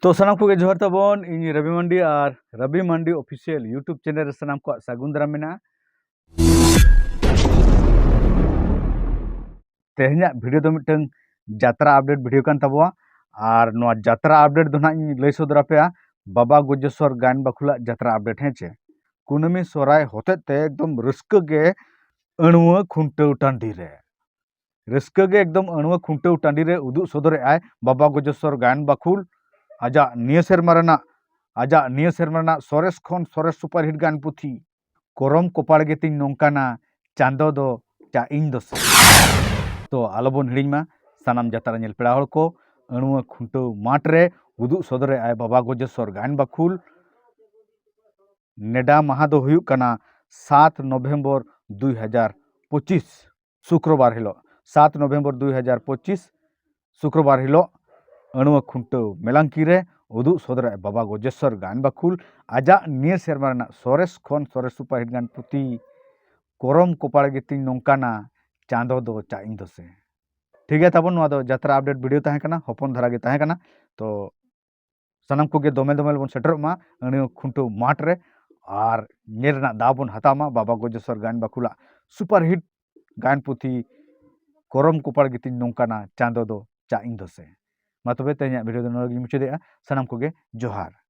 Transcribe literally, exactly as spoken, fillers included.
ᱛᱚ ᱥᱟᱱᱟᱢ ᱠᱚᱜᱮ ᱡᱚᱦᱟᱨ ᱛᱟᱵᱚᱱ, ᱤᱧ ᱨᱚᱵᱤ ᱢᱟᱱᱰᱤ ᱟᱨ ᱨᱚᱵᱤ ᱢᱟᱱᱰᱤ Official YouTube channel ᱨᱮ ᱥᱟᱱᱟᱢ ᱠᱚᱣᱟᱜ ᱥᱟᱹᱜᱩᱱ ᱫᱟᱨᱟᱢ ᱢᱮᱱᱟᱜᱼᱟ᱾ ᱛᱮᱦᱮᱧᱟᱜ video ᱫᱚ ᱢᱤᱫᱴᱟᱝ ᱡᱟᱛᱨᱟ update video ᱠᱟᱱ ᱛᱟᱵᱚᱣᱟ᱾ ᱟᱨ ᱱᱚᱣᱟ ᱡᱟᱛᱨᱟ update ᱫᱚ ᱱᱟᱦᱟᱜ ᱤᱧ ᱞᱟᱹᱭ ᱥᱚᱫᱚᱨ ᱟᱯᱮᱭᱟ ᱵᱟᱵᱟ ᱜᱚᱡᱮᱥᱣᱚᱨ ᱜᱟᱭᱟᱱ ᱵᱟᱠᱷᱩᱞᱟᱜ ᱡᱟᱛᱨᱟ update, ᱦᱮᱸ ᱪᱮ᱾ ᱠᱩᱱᱟᱹᱢᱤ ᱥᱚᱦᱨᱟᱭ ᱦᱚᱛᱮᱡ ᱛᱮ ᱮᱠᱫᱚᱢ ᱨᱟᱹᱥᱠᱟᱹ ᱜᱮ ᱟᱹᱬᱣᱟᱹ ᱠᱷᱩᱱᱴᱟᱹᱣ ᱴᱟᱺᱰᱤ ᱨᱮ᱾ ᱨᱟᱹᱥᱠᱟᱹ ᱜᱮ ᱮᱠᱫᱚᱢ ᱟᱹᱬᱣᱟᱹ ᱠᱷᱩᱱᱴᱟᱹᱣ ᱴᱟᱺᱰᱤ ᱨᱮ ᱩᱫᱩᱜ ᱥᱚᱫᱚᱨᱮᱫ ᱟᱭ ᱵᱟᱵᱟ ᱜᱚᱡᱮᱥᱣᱚᱨ ᱜᱟᱭᱟᱱ ᱵᱟᱠᱷᱩᱞ᱾ ᱟᱡᱟᱜ ᱱᱤᱭᱟᱹ ᱥᱮᱨᱢᱟ ᱨᱮᱱᱟᱜ, ᱟᱡᱟᱜ ᱱᱤᱭᱟᱹ ᱥᱮᱨᱢᱟ ᱨᱮᱱᱟᱜ ᱥᱚᱨᱮᱥ ᱠᱷᱚᱱ ᱥᱚᱨᱮᱥ superhit ᱜᱟᱭᱟᱱ ᱯᱩᱛᱷᱤ ᱠᱚᱨᱚᱢ ᱠᱚᱯᱟᱲ ᱜᱮᱛᱤᱧ ᱱᱚᱝᱠᱟᱱᱟ, ᱪᱟᱸᱫᱚ ᱫᱚ ᱪᱟ ᱤᱧ ᱫᱚ ᱥᱮ᱾ ᱛᱚ ᱟᱞᱚᱵᱚᱱ ᱦᱤᱲᱤᱧ ᱢᱟ, ᱥᱟᱱᱟᱢ ᱡᱟᱛᱨᱟ ᱧᱮᱞ ᱯᱮᱲᱟ ᱦᱚᱲ ᱠᱚ, ᱟᱹᱬᱣᱟᱹ ᱠᱷᱩᱱᱴᱟᱹᱣ ᱢᱟᱴᱷ ᱨᱮ ᱩᱫᱩᱜ ᱥᱚᱫᱚᱨᱮᱫ ᱟᱭ ᱵᱟᱵᱟ ᱜᱚᱡᱮᱥᱣᱚᱨ ᱜᱟᱭᱟᱱ ᱵᱟᱠᱷᱩᱞ᱾ ᱱᱮᱰᱟ ᱢᱟᱦᱟ ᱫᱚ ᱦᱩᱭᱩᱜ ᱠᱟᱱᱟ ᱥᱟᱛ ᱱᱚᱵᱷᱮᱢᱵᱚᱨ ᱫᱩᱭ ᱦᱟᱡᱟᱨ ᱯᱚᱸᱪᱤᱥ, ᱥᱩᱠᱨᱚᱵᱟᱨ ᱦᱤᱞᱳᱜ, ᱥᱟᱛ ᱱᱚᱵᱷᱮᱢᱵᱚᱨ ᱫᱩᱭ ᱦᱟᱡᱟᱨ ᱯᱚᱸᱪᱤᱥ, ᱥᱩᱠᱨᱚᱵᱟᱨ ᱦᱤᱞᱳᱜ ᱟᱹᱬᱣᱟᱹ ᱠᱷᱩᱱᱴᱟᱹᱣ ᱢᱮᱞᱟᱝᱠᱤ ᱨᱮ ᱩᱫᱩᱜ ᱥᱚᱫᱚᱨᱟᱭ ᱵᱟᱵᱟ ᱜᱚᱡᱮᱥᱣᱚᱨ ᱜᱟᱭᱟᱱ ᱵᱟᱠᱷᱩᱞ ᱟᱡᱟᱜ ᱱᱤᱭᱟᱹ ᱥᱮᱨᱢᱟ ᱨᱮᱱᱟᱜ ᱥᱚᱨᱮᱥ ᱠᱷᱚᱱ ᱥᱚᱨᱮᱥ superhit ᱜᱟᱭᱟᱱ ᱯᱩᱛᱷᱤ ᱠᱚᱨᱚᱢ ᱠᱚᱯᱟᱲ ᱜᱮᱛᱤᱧ ᱱᱚᱝᱠᱟᱱᱟ, ᱪᱟᱸᱫᱚ ᱫᱚ ᱪᱟ ᱤᱧ ᱫᱚ ᱥᱮ᱾ ᱴᱷᱤᱠ ᱜᱮᱭᱟ ᱛᱟᱵᱚᱱ, ᱱᱚᱣᱟ ᱫᱚ ᱡᱟᱛᱨᱟ update video ᱛᱟᱦᱮᱸ ᱠᱟᱱᱟ, ᱦᱚᱯᱚᱱ ᱫᱷᱟᱨᱟ ᱜᱮ ᱛᱟᱦᱮᱸ ᱠᱟᱱᱟ᱾ ᱛᱚ ᱥᱟᱱᱟᱢ ᱠᱚᱜᱮ ᱫᱚᱢᱮᱞ ᱫᱚᱢᱮᱞ ᱵᱚᱱ ᱥᱮᱴᱮᱨᱚᱜ ᱢᱟ ᱟᱹᱬᱣᱟᱹ ᱠᱷᱩᱱᱴᱟᱹᱣ ᱢᱟᱴᱷ ᱨᱮ, ᱟᱨ ᱧᱮᱞ ᱨᱮᱱᱟᱜ ᱫᱟᱣ ᱵᱚᱱ ᱦᱟᱛᱟᱣ ᱢᱟ ᱵᱟᱵᱟ ᱜᱚᱡᱮᱥᱣᱚᱨ ᱜᱟᱭᱟᱱ ᱵᱟᱠᱷᱩᱞᱟᱜ superhit ᱜᱟᱭᱟᱱ ᱯᱩᱛᱷᱤ ᱠᱚᱨᱚᱢ ᱠᱚᱯᱟᱲ ᱜᱮᱛᱤᱧ ᱱᱚᱝᱠᱟᱱᱟ, ᱪᱟᱸᱫᱚ ᱫᱚ ᱪᱟ ᱤᱧ ᱫᱚ ᱥᱮ᱾ ᱢᱟ ᱛᱚᱵᱮ ᱛᱮᱦᱮᱧᱟᱜ video ᱫᱚ ᱱᱚᱰᱮ ᱜᱤᱧ ᱢᱩᱪᱟᱹᱫᱮᱜᱼᱟ᱾ ᱥᱟᱱᱟᱢ ᱠᱚᱜᱮ ᱡᱚᱦᱟᱨ᱾